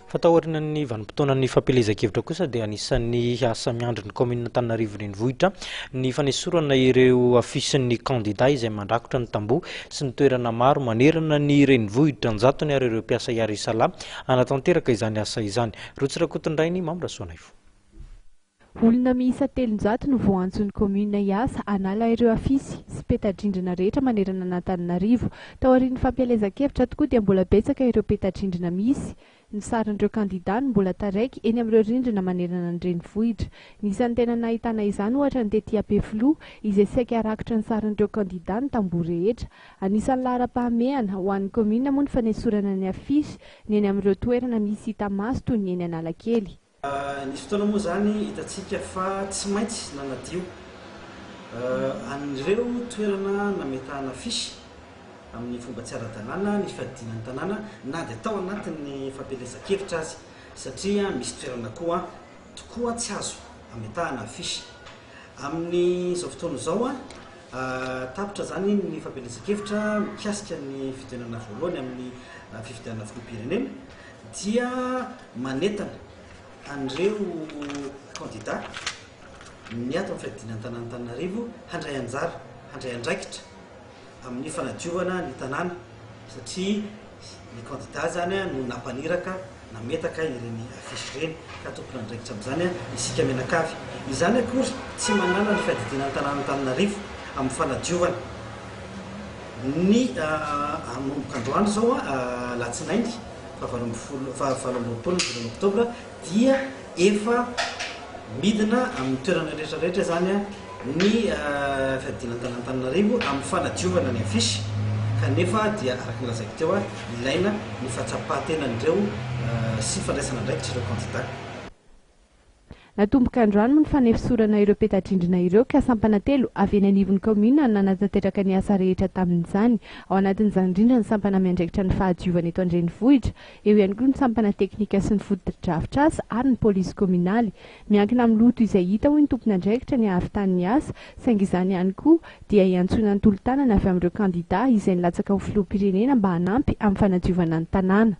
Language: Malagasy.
Fa taorian'ny vanim-potoanan'ny fampielezan-kevitra kosa dia anisan'ny asa miandry ny kaominina Antananarivo Renivohitra ny fanesorana ireo afisin'ny kandida izay mandrakotra ny tamboho sy ny toerana maro manerana ny renivohitra. An-jatony ary ireo mpiasa hiara-hisalahy hanatanteraka izany asa izany. Rotsy Rakotondrainy, Mamy Rasoanaivo. Olona miisa 300 no voaantson'ny kaominina hiasa hanala ireo afisy sy peta-drindrina rehetra manerana an'Antananarivo. Taorian'ny fampielezan-kevitra tokoa dia mbola betsaka ireo peta-drindrina misy ny sarin'ireo kandidà no mbola taraiky eny amin'ireo rindrina manerana ny renivohitra. Ny isan'ny tena nahitana izany ohatra ny tety Ampefiloha izay saika rakotra ny sarin'ireo kandidà ny tamboho rehetra. Anisan'ny laharam-pahamehana ho an'ny kaominina moa ny fanesorana ny afisy ny eny amin'ireo toerana misy hita maso toy ny eny Analakely. Nisy fotoana moa izany hitantsika fa tsy maintsy nanadio an'ireo toerana nametahana afisy amin'ny fomba tsy ara-dalàna ny fiadiana ny tanàna na dia tao anatin'ny fampielezan-kevitra aza satria misy toerana koa tokoa tsy azo ametahana afisy. Amin'izao fotoana izao, tapitra izany ny fampielezan-kevitra mikasika ny fifidianana voalohany amin'ny fifidianana filoham-pirenena dia manentana an'ireo kandida ny ato amin'ny fiadiana ny tanàn'Antananarivo handray anjara, handray andraikitra amin'ny fanadiovana ny tanàna satria ny kandida izany no nampaniraka, nametaka ireny affiche ireny ka tompon'andraikitra amin'izany isika mianakavy. Izany akory tsy manala ny fiadidiana ny tanàn'Antananarivo amin'ny fanadiovana ny hanomboka androany izao alatsinainy faha 18 faha 28 ny volana oktobra dia efa midina amin'ny toerana rehetra rehetra izany ny fiadiana an-tanàn'Antananarivo amin'ny fanadiovana ny affiche kanefa dia araka ny lazaiko teo ilaina ny fahatsapan-tenan'ireo sy fandraisana andraikitra ireo kandida. Natomboka androany moa ny fanefisorana ireo peta-drindrina ireo ka sampana telo avy eny anivon'ny kaominina no nanatanteraka ny asa rehetra tamin'izany. Ao anatin'izany indrindra ny sampana miandraikitra ny fahadiovana eto an-drenivohitra, eo ihany koa ny sampana teknika sy ny fotodrafitrasa ary ny polisy kaominaly. Miankina amin'ny loto izay hita hoy ny tompon'andraikitra ny hahavitan'ny asa saingy izany ihany koa dia iantsoana ny tolo-tanana avy amin'ireo kandida izay nilatsaka ho filoham-pirenena mba hanampy amin'ny fanadiovana ny tanàna.